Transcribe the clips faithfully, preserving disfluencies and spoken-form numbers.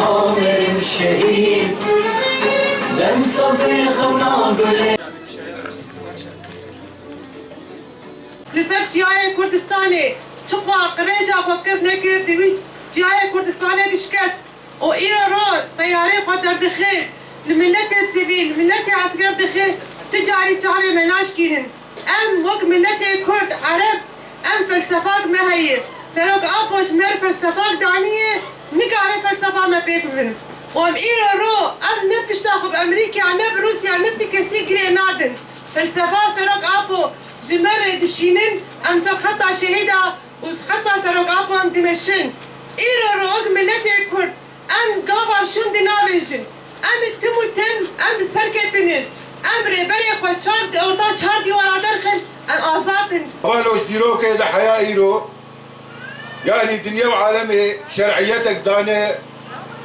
Amerên şehîd, dem sazê xewna gulê. Li ser çiyayê Kurdistanê çiqa qirêja xwe kir nekir, di wî çiyayê Kurdistanê dişkest û îro ro teyarê xwe derdixê, li miletê sivîl, miletê esker dixê, tu carî çavê me naşkînin. Em wek miletê Kurd, Ereb, em felsefak me heye. Serok Apo ji me re felsefak daniye, nikare felsefa me pêk bibin. Û em îro ro, ev ne pişta xwe bi Emerîkaya, ne bi Rûsya, ne bi ti kesî girê nadin. Felsefa Serok Apo ji me re dişînin, em ser xeta şehîda û xeta Serok Apo em dimeşin. Îro ro wek miletê Kurd, em gava şûn dinavêjin. Em tim û tim, em bi ser ketinin. Em rêberê xwe çar, orta çar dîwara derxin, em azad in. Heval Oş dîrokê li heya îro, yanî dinya û alemê şer'iyetek dane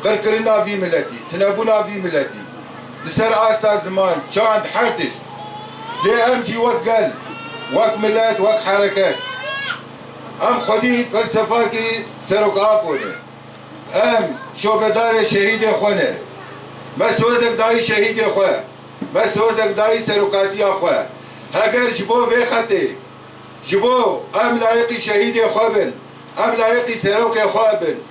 qirkirina vî miletî, tunebûna vî miletî. Li ser asta ziman, çand, her tişt. Lê em jî wek gel, wek milet, wek hereket. Em xwedî felsefakî Serok Apo ne. Em şobedarê şehîdê xwe ne. Me sozek dayî şehîdê xwe. Me sozek dayî serokatiya xwe. Heger ji bo vê xetê, ji bo em layiqî şehîdê xwe bin, em layiqî serokê xwe bin.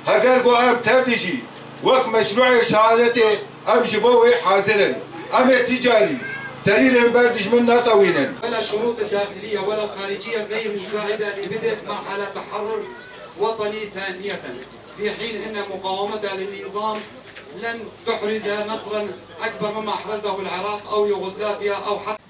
Heger ku em tev dijî wek meşrûê şehadetê, em ji bo wê hazir in. Em ê ti carî serî li hember dijmin netewînin. ولا الشروط الداخلية ولا الخارجية غير مساعدة لبدء مرحلة تحرر وطني ثانية، في حين أن مقاومتها للنظام لن تحرز نصرا أكبر مما أحرزه العراق أو يوغوسلافيا أو حتى